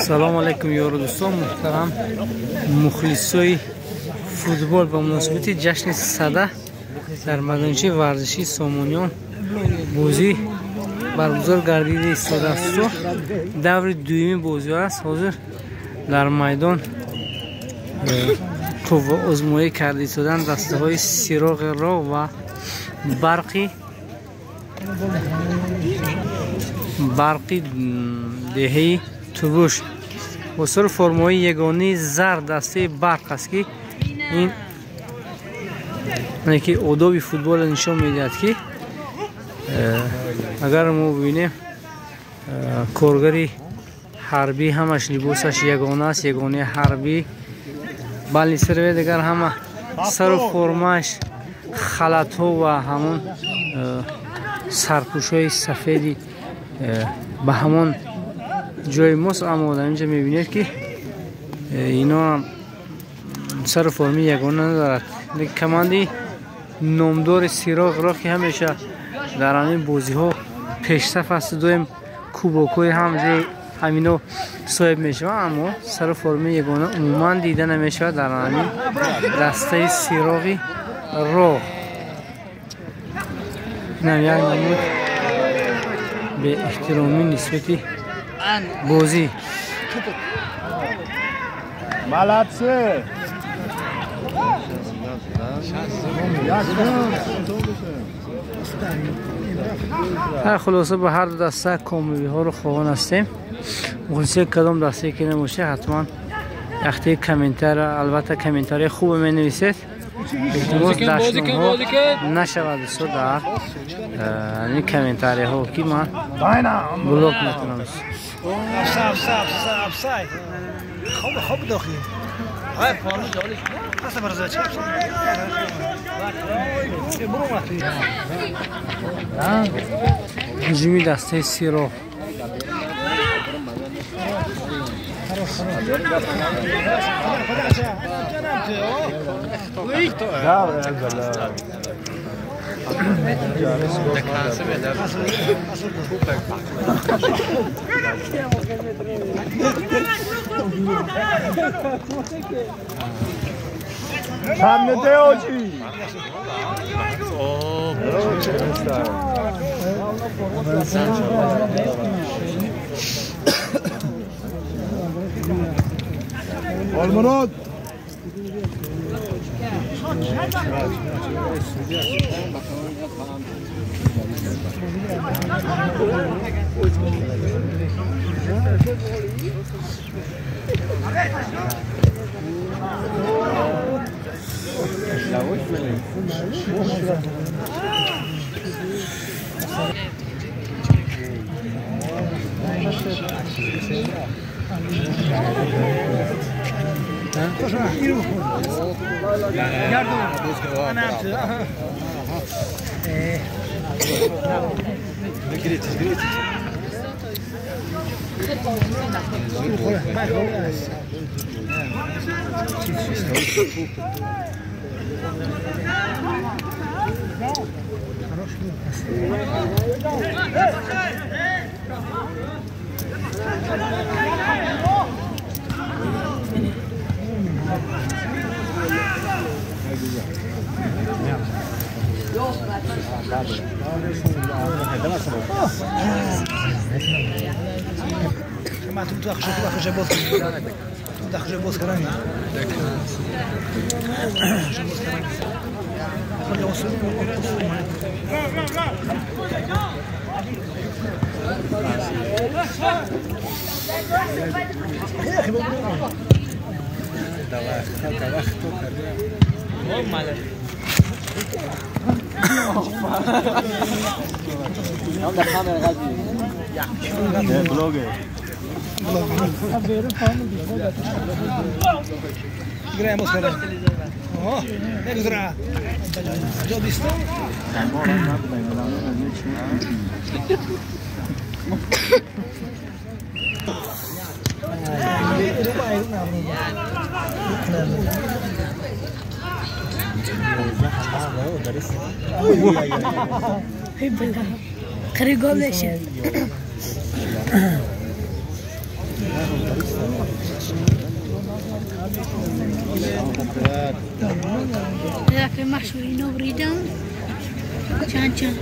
Салом алейкум, ёру дӯстон, муҳтарам мухлисои футбол. Ба муносибати ҷашни Сада дар майдончаи варзишии Сомониён бозӣ баргузор гардида истодааст. Даври дуюми бозиҳо аст. Ҳозир дар майдон қувваозмоӣ карда истоданд дастаҳои Сироғи роҳ ва Барқи деҳаи Тубуш. Бо сару формаҳои ягонаи зард дастаи Барқ аст, ки ин ки одоби футболро нишон медиҳад, ки агар мо бибинем, коргари ҳарбӣ ҳамаш либосаш ягона аст, ягонаи ҳарбӣ. Балнисараве дигар ҳама сару формааш, халатҳо ва ҳамон сарпӯшҳои сафеди ба ҳамон ҷои мост. Аммо дар инҷа мебинед, ки ино сару форми ягона надорад. Командаи номдори Сироғ роҳ, ки ҳамеша дар ҳамин бозиҳо пешсаф аст, доим кубокҳои ҳамҷои ҳамино соҳиб мешаванд, аммо сару форми ягона умуман дида намешавад дар ҳамин дастаи Сироғи роҳ. Инам як намуд беэҳтиромӣ нисбати бозӣ. Молодцы! Ҳар хулоса, ба ҳар ду даста комёбиҳоро хоҳон ҳастем. Мухлисои кадом дастае ки набошад, ҳатман яхтаи комментария, албатта, комментарияи хубе менависед. Илтимос, дашномҳо нашавад, дӯсто, дар ин комментарияҳо, ки ман блок мекунам. Ҳуҷуми дастаи Сироғ. Çamlıdeoci. Olmurod. Як машина бридам. Чан-чан.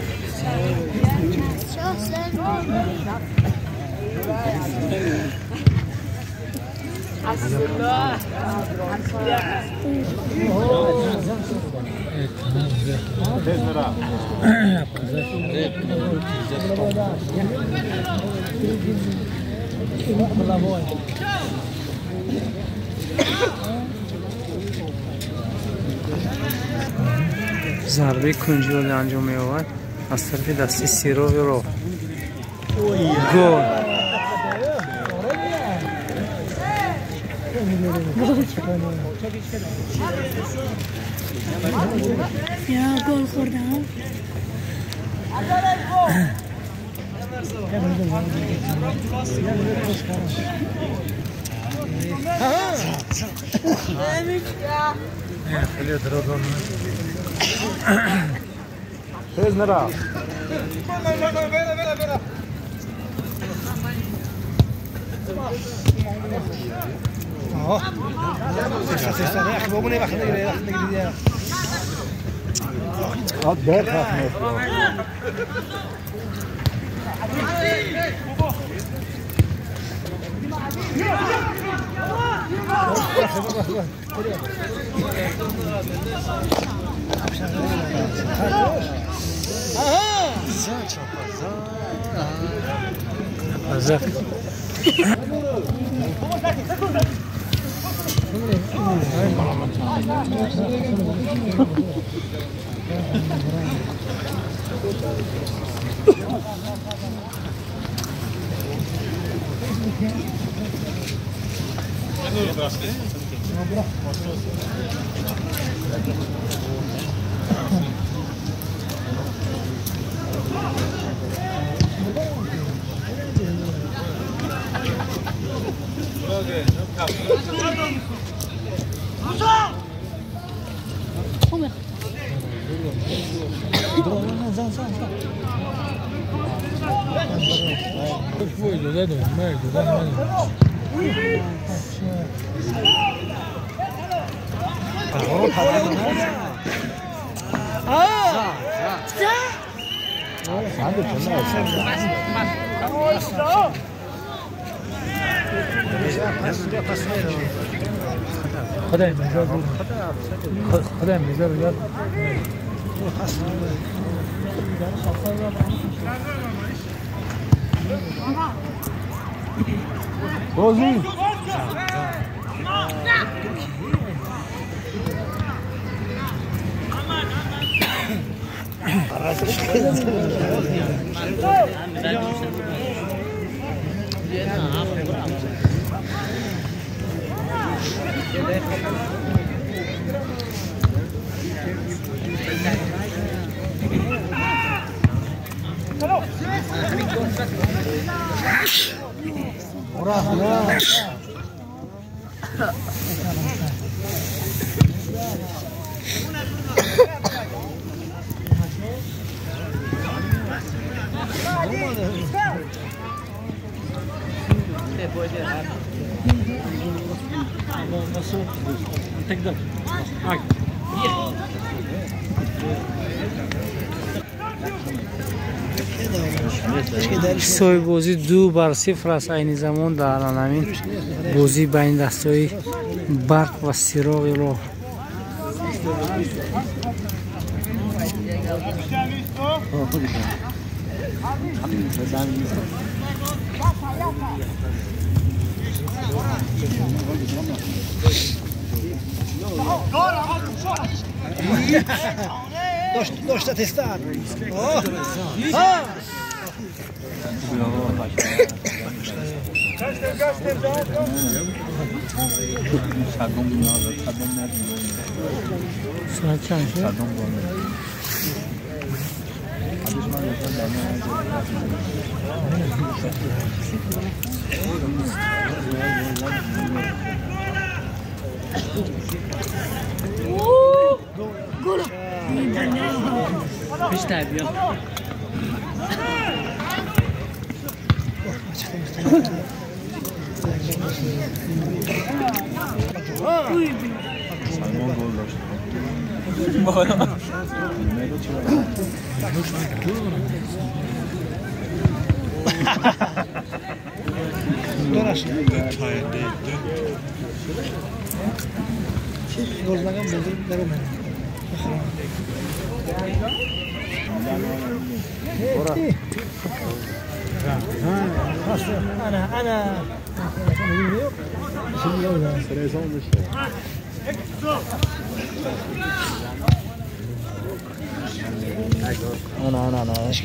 Зарбаи кунҷиро анҷом меёбад аз тарафи дасти Сирови роҳ. Гол! Я гол хӯрдам. Ҳисоби бозӣ 2-0 аст. Айни замон дар ҳамин бозӣ байни дастҳои Барқ ва Сироғи роҳ. Dosta testare. Соат чанд шуд? أنا أنا دوش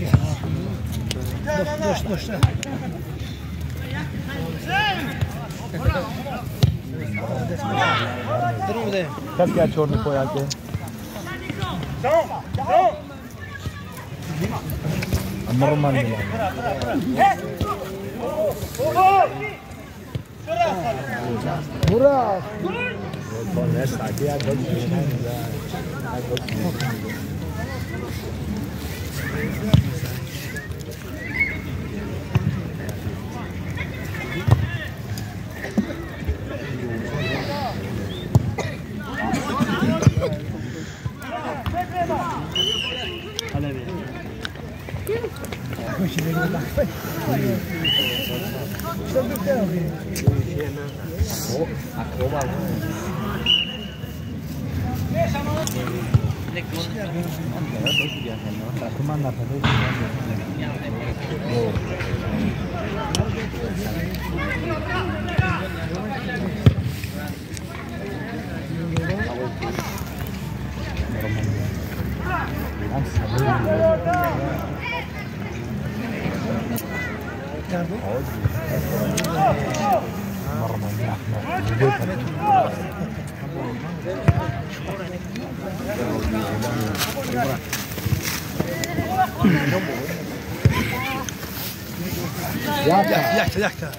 Как черный пояки? Нормально. Ура! Якта.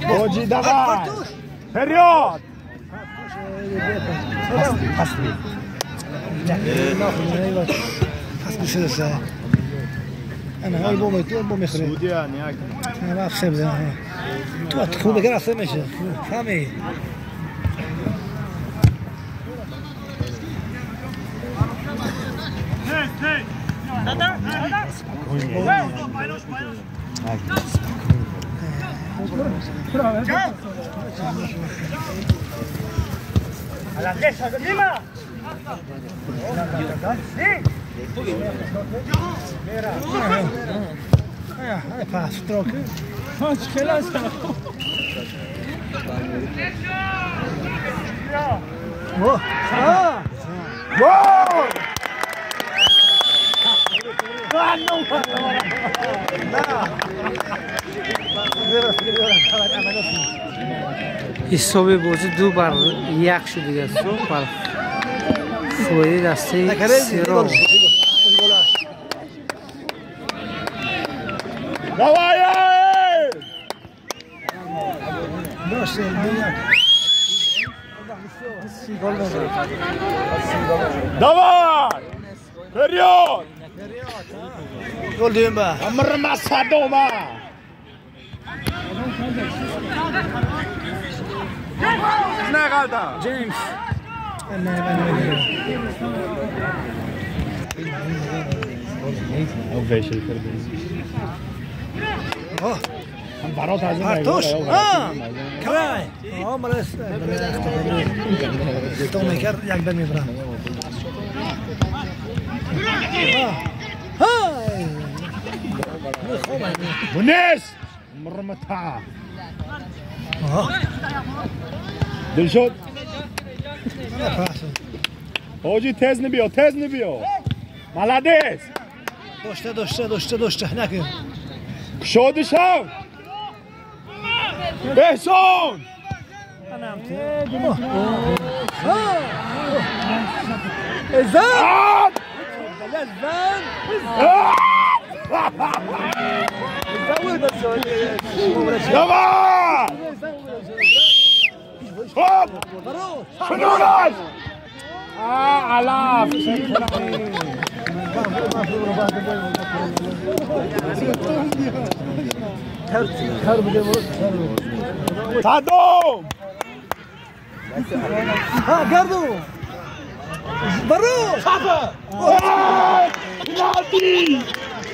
Оджи, давай! Вперед! أنا هاي بومي بومي خري. أنا ما أفهم زين. تو تخون كده أفهم إيش؟ فهمي. ҳисоби бозӣ 2-1 шуд дигар бар фоидаи дастаи Сиро. Давай! Давай! Вперед! Амрмасадома! Джеймс. Артуш! Край! Як бер мебарам. Бунес! Мрмата! Дилшод. Ҳоҷи тез набиё, тез набиё. Молодец. Дошта, дошта, дошта, дошта. Накун. Кушода шав. Эҳсон. Эзан! Эзан! Давай! Хоп! Шунураш! Алаф! Садом! Гарду! Баро! Пенальти!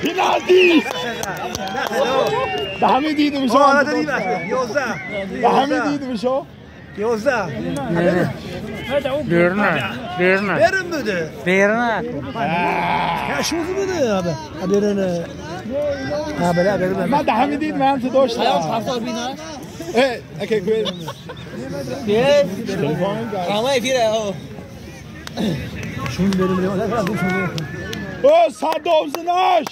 Пенальти! Ба ҳамин дида мешавад. Ба ҳамин дида мешавад. 11. Берна, берна. Берин буду. Берна. Шуз буду. Берин. Ha belə берин. Ман да ҳамин дид ман ту доштам. Окей, куй. Хамай фира. Шун берин берин. О, Садом зинаш.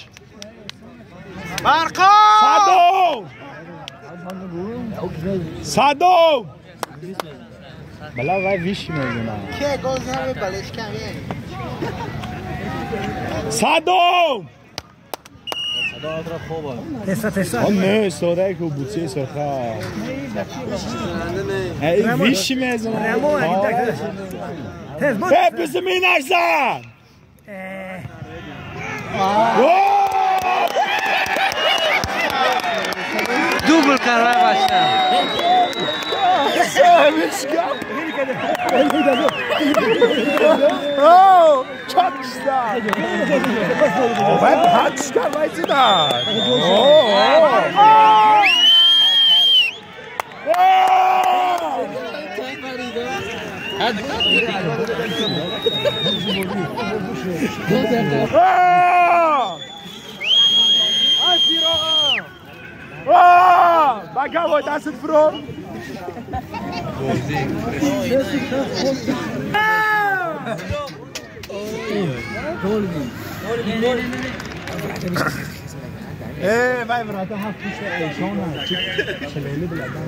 Барқо! Садом! Садом! Бала вай виш мезанам. Ке гол зад балеш каме. Садом! Теса теса. Не, сода ку бутсе соха. Эй, виш мезанам. Тез бод. Э, бизминаш зад. Дубл карда бача. О, чакшда. Вай пачка вай сида. О! Багаво, дастат фурор. Э, вай брата, ҳафт пушта эшона. Челели биладан.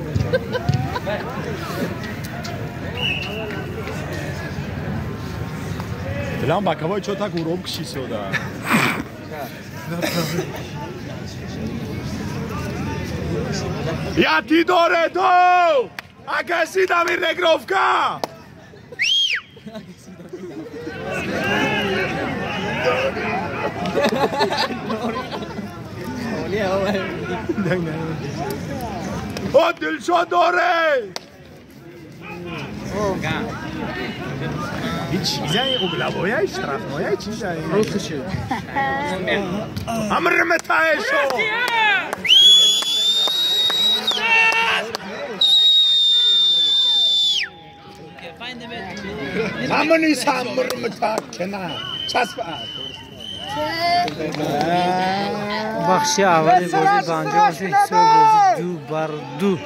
Дилам бакавой чо так уроб кшисода. Я ти доре до! Ака си да ми регровка! О, Дилшод доре! Ҳеҷ чизае угловоя штрафноя чизае. Амрметаешо! Амни самрмета кена часп. Бахши аввали бозӣ ба анҷом расид. Ҳисоби бозӣ 2-2.